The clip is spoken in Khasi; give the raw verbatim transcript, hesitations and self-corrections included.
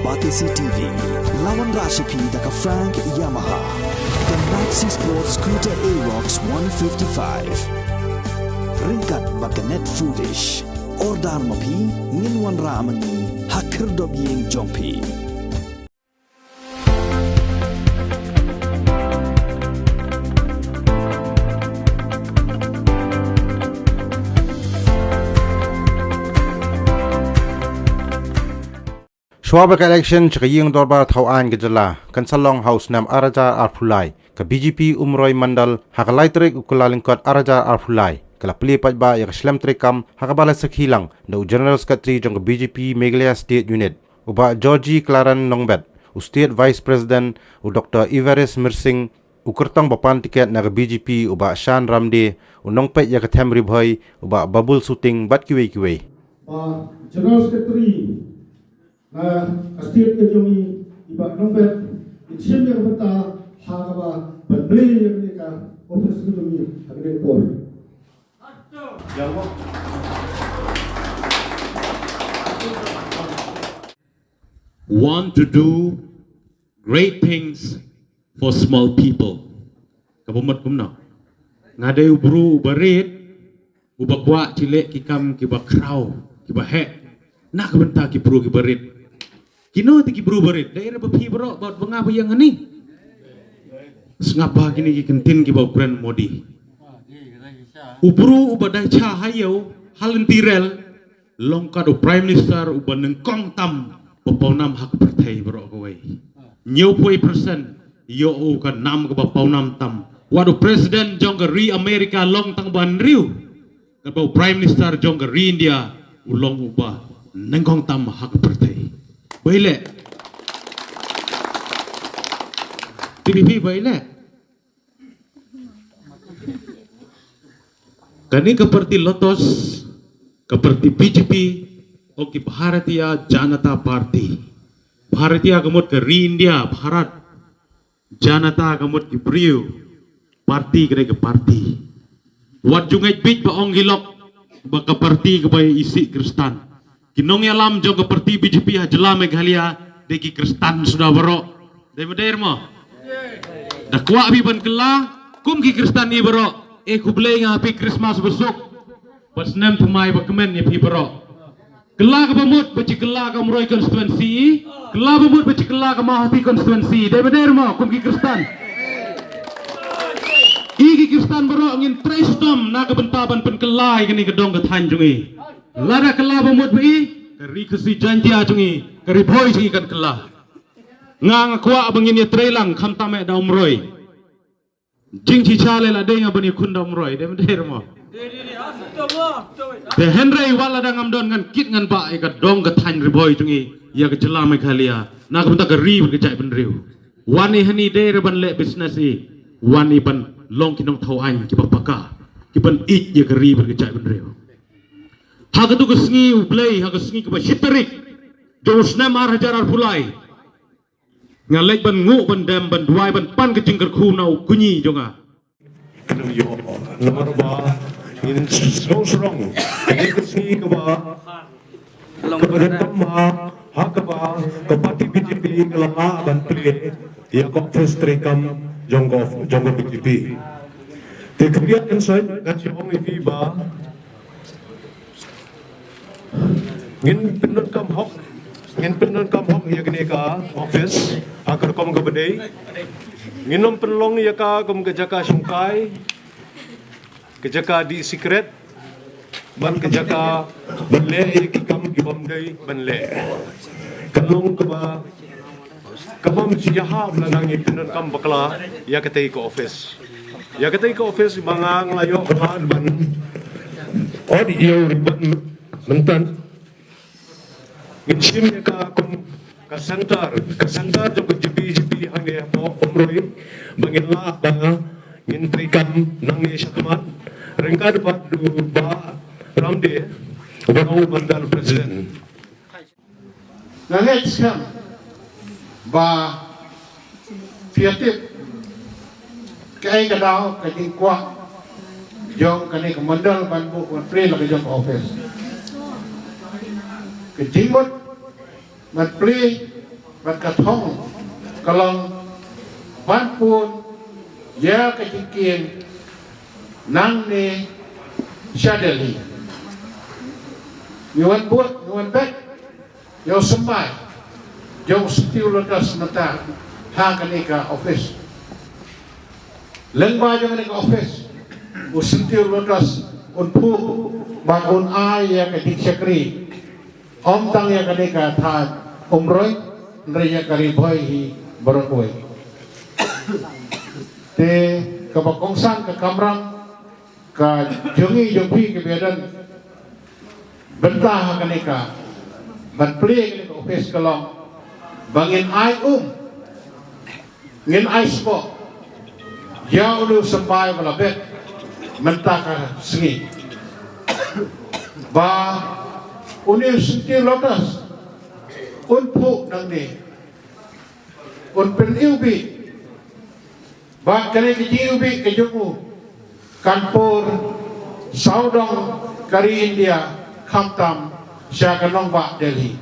Batesi T V, la wanrah sha phi da ka Frank Yamaha, ka Maxi Sport Scooter Aerox one fifty-five. Ryngkat bad ka Net Foodish. Order ma phi, ngin wanrah ma ngi ha khyrdop ïing jong phi. Shuwa ba ka election sha ka ïing dorbar thaw aiñ ka jylla kan sa long ha u snem ar hajar arphew lai, ka B J P Umroi Mandal ha ka lai tarik u Kyllalyngkot ar hajar arphew lai ka la plie paidbah ïa ka shlem treikam ha kaba la sakhi lang da u General Secretary jong ka B J P Meghalaya State Unit, u Bah Georgie Clarence Nongbet, u State Vice President, u Doctor Evaris Mirsing, u kyrtong ba pan tiket na ka B J P u Bah Shan Ramde, u nongpeit ïa ka them Ri Bhoi u Bah Babul Suting bad kiwei kiwei. Ba General Secretary na ka state ka jong ngi, i Bah Nongbet, i shim ïa ka bynta ha kaba ban plie ïa kane ka office ka jong ngi ha kane ka por. Want to do great things for small people. Kaba mut kumno? Nga dei u bru uba rit, uba kwah tylli ki kam kiba khraw, kiba heh na ka bynta ki bru kiba rit. Kino te ki bru ba rit? Dei re ba phi baroh bad ba nga ba ïeng hangne. Sngap ba kine ki kyntien kiba u kren Modi. U bru uba dei cha ha ïew, ha lynti rel, long kat u Prime Minister uba nyngkong tam ba pawnam ha ka pyrthei baroh kawei. Hynñiewphew percent ïoh u ka nam kaba pawnam tam. Wat u President jong ka ri America long tang ba hynriew. Katba u Prime Minister jong ka ri India u long uba nyngkong tam ha ka pyrthei. Ba ïaleh. T V P ba ïaleh. Kane ka party Lotus, ka party B J P, o ki Bharatiya Janata Party. Bharatiya ka mut ka ri India, Bharat. Janata ka mut ki briew. Party ka dei ka party. Wat ju ngeit beit ba ong ki lok ba ka party kaba ïa isih Khristan. Ki nongïalam jong ka party B J P ha jylla Meghalaya dei ki Khristan suda baroh. Dei ba dei mo? Da kwah phi ban kylla kum ki Khristan i baroh. E khublei, nga ha phi Christmas basuk. Ba snem thymmai ba kmen ïa phi baroh. Kylla kaba mut ba ji kylla ka Umroi constituency. Kylla ba mut ba ji kylla ka Mawhati constituency. Dei ba dei mo kum ki Khristan? I ki Khristan baroh ngin trei shitom na ka bynta ban pynkylla ïa kane ka dong ka thaiñ jong i. Lada kylla ba mut ba i, ka ri Khasi Jaiñtia jong i, ka Ri Bhoi jong i kan kylla. Nga nga kwah ba ngin ïa trei lang khamtam eh da Umroi. Jingshisha lei la dei nga ban ïakhun da Umroi, dei ba dei mo? Te hynrei wat lada ngam don, ngan kit ngan bah ïa ka dong ka thaiñ Ri Bhoi jong i, ïa ka jylla Meghalaya na ka bynta ka ri bad ka jaitbynriew. Wan i hangne dei re ban leh business i, wan i ban long ki nongthaw aiñ kiba paka, ki ban ïeit ïa ka ri bad ka jaitbynriew. Ha katu ka sngi U Blei, ha ka sngi kaba shi tarik jong u snem ar hajar arphew lai, nga leit ban nguh, ban dem, ban duwai, ban pan ka jingkyrkhu na u Kñi jong nga. Kynnoh ïoh namar ba ngin srong srong kane ka sngi kaba, kaba donkam ha, ha kaba ka party B J P ka la lah ban plie ïa ka office treikam jong ka, jong ka B J P. Te khyndiat kan soi ngan shu ong ïa phi ba ngin pyndonkam hok, ngin pyndonkam hok ïa kane ka office ha ka rukom kaba dei. Ngin ym pynlong ïa ka kum ka jaka shongkai, ka jaka dih sikret, bad ka jaka ban leh ïa ki kam ki bym dei ban leh. Kan long kaba, kaba ym sngewbha lada ngi pyndonkam bakla ïa katei ka office. Ïa katei ka office ba nga nga la ïoh ka lad ban ot ïa u ribbon mynta. Ngin shim ïa ka kum ka center, ka center jong ka B J P hangne hapoh Umroi, ba ngin lah ba ngin treikam nangne shakhmat ryngkat bad u Bah Ramde, uba long u Mandal President. Nga ngeit skhem ba phi ïa tip kaei ka daw ka jingkwah jong kane ka mandal ban buh ban plie la ka jong ka office. Ka jingmut ban plie Bad ka thong ka long ban pun ïa ka jingkieng nangne sha Delhi. Ngi wan bud, ngi wan bud ïa u symbai jong u Syntiew Lotus mynta ha kane ka office. Lyngba jong kane ka office, u Syntiew Lotus un phuh bad un ai ïa ka jingshakri, ym tang ïa kane ka thaiñ Umroi, hynrei ïa ka Ri Bhoi hi baroh kawei. Te kaba kongsan ka kamram ka jong ngi jong phi kiba ïadon bynta ha kane ka, ban plie kane ka office ka long ba ngin ai um, ngin ai sboh ïa une u symbai ba la bet mynta ka sngi, ba une u Syntiew Lotus un phuh nangne, un pyniwbih, bad kane ka jingiwbih ka jong u kan pur sawdong ka ri India, khamtam sha ka nongbah Delhi.